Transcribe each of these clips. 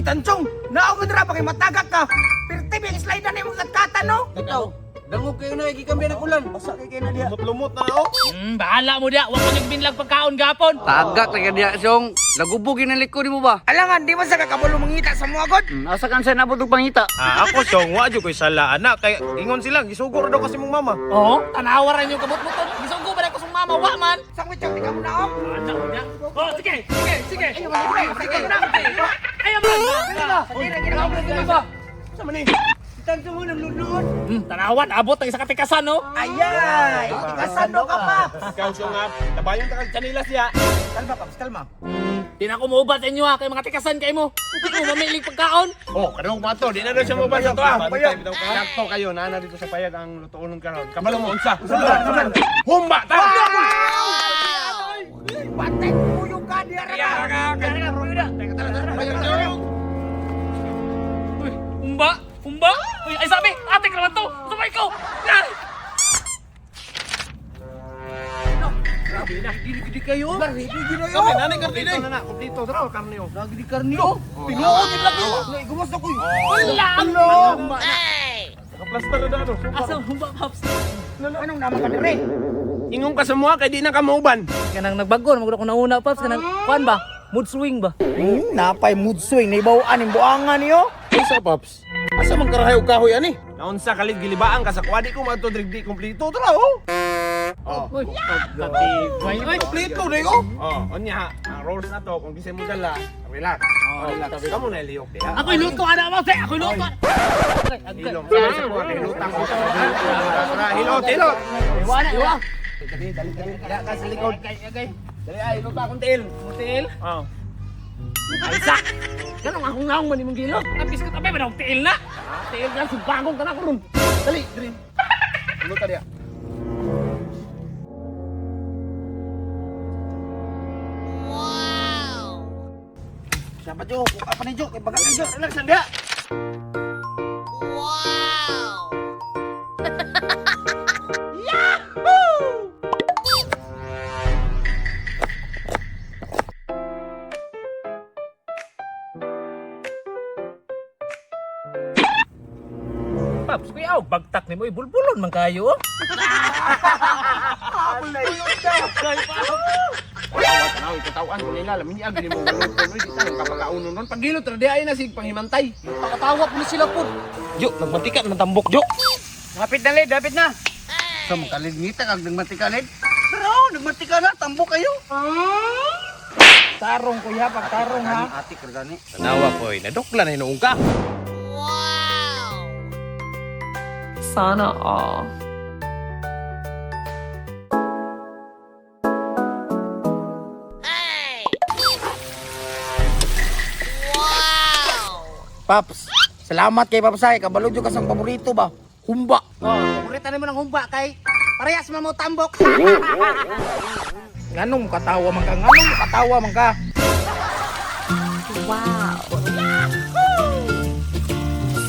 Tanchong, naog dira pa kay matagak ka. Pirti ba yung slide na imong katkatan no? Ikaw, dangog kayo na gikambi ng ulan. Basa kay kayo na diha. Lumot-lumot na oh. Bahala mo diya. Wa ko nagbinlag pagkaon gapon. Tagak lagi diya siyong nagubog yun ang likod mo ba? Alangan di man sa kakabalo mangita sa mga god. Asa kan sa nabot og pangita? Ah, ako siyong wa jud koy sala anak kay ingon sila gisugor daw kasi mong mama. Oo, tanawa ra yung kabot-buton. Gisugo ba ko sa mama wa man. Sang wit ka mo na oh. Bahala mo diya. Oh, sige, sige, sige. Sige na. Ay, man. Sige Sa man ni? Tanto mo nang luluon. Tanawan abot ang isa katikasan no. Ayay, kasano ka pa? Ikaw siyong nga tabayon ta kag kanilas siya. Kalma, Paps, kalma. Di na ako muubat sa inyo ha, kay mga tikasan kay mo. Hindi ko mamilig pagkaon. Oh, kadong mato, di na daw siya mobasa to ah. Sakto kayo, naa na dito sa payag ang lutoon karon. Kabalo mo unsa? Humba ta. Patay puyo ka diya ra ka. Uy, humba, humba. Uy, ay sabi, ate ka naman to. Sumay ko. Yan. Dili kayo. Sabi nani karne day. Na kompleto draw karne oh. Lagi di karni oh. Tinuod gid lagi. Gumas na koy. Wala. Nakaplaster na daw. Asa humba, Paps? Anong naman ka dire? Ingon ka sa mua kay di na ka mauban. Kanang nagbago, magdo ko nauna, Paps. Kanang kuan ba? Mood swing ba? Napay mood swing na ibawaan yung buangan niyo. Asa paps? Asa man karahay og kahoy ani? Naunsa kalit gilibaan ka sa kuha di ko maadto diri di kompleto draw oh. Oh. Uy, katibay. Uy, Kompleto day oh. Oh, unya ang rolls na to kung bisan mo dala, relax. Oh, relax. Kamo na liyok diha. ako'y luto ana, Paps. Eh, ako'y luto. Agay, agay. Hilom sabay sa kuha kay lutang ko. Hilot, hilot. Iwa na, iwa. Dali, dali, dali. Dali ka sa likod. Agay, agay. Dali ay luta akong tiil. Tiil. Oh. Ganong akong naong man imong gilot. Ang biskot abay man akong tiil na. Tiil na subagong ka na karon. Dali, dali. Luta diha. Siapa Jo? Apa ni Jo? Kay baga ni Jo. Relax lang diha. Paps, kuya, aw, bagtak nimo bulbulon man kayo. oh. Tawa tanaw ikatawan ko nila lamin niya gani mo gulod uy di tayo kapakaunon ron pagilot ra di ay na sig panghimantay. Pakatawa po ni sila po. Jo, nagmantika man tambok jo. Hapit na lid, hapit na. Sa mga kalid ngita kag nagmantika lid. Pero nagmantika na tambo kayo. Tarong kuya, pagtarong ha. Ati kag gani. Tanawa koy, nadukla na hinuong ka. Sana all. Paps, salamat kay Paps ay kabalo jo ka sa paborito ba? Humba. Oh, paborito nimo ng humba kay parehas man mo tambok. Nganong katawa man ka? Nganong katawa man ka? Wow.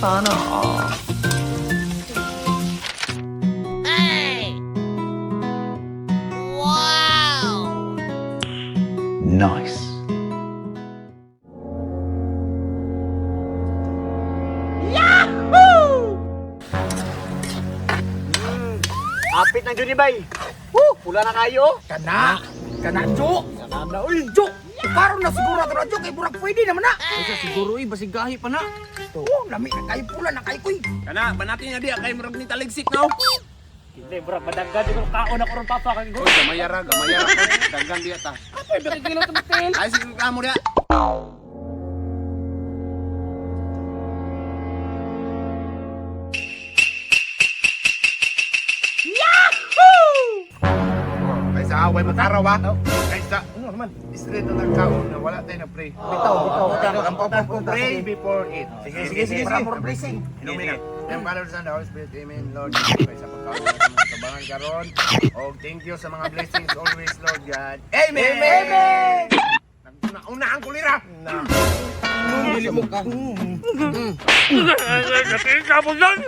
Sana all. Nice. Apit na jud ni bay. Woo, pula na kayo. Kana, kana Jo. Kana uy. Jo, karon na siguro ato na Jo kay burag pwede naman na. Usa siguro eh basig gahi pa na. Oh, lami na kayo pula na kayo koy. Kana banatin niya diha kay murag ni taligsik no. Hindi, bro, madaggan di ko kaon ako ron papa kay Oy, gamayara, gamayara. Daggan diha ta. Apoy ba kilo to tiil? Ay sige ka mo diha. Kaysa away mo taraw ha. Kaysa ano naman? Straight na nagkaon na wala tayo na-pray. Bitaw, bitaw. Pray before eat. Sige, sige, sige. Para more blessing. Inumin na. Thank Father, Son, the Holy Spirit. Amen. Lord, thank you sa pagkaon sa mga tabangan karon. Og thank you sa mga blessings always, Lord God. Amen. Amen. Una ang kulira. Na. Dili mo ka. Katin ka mo dyan.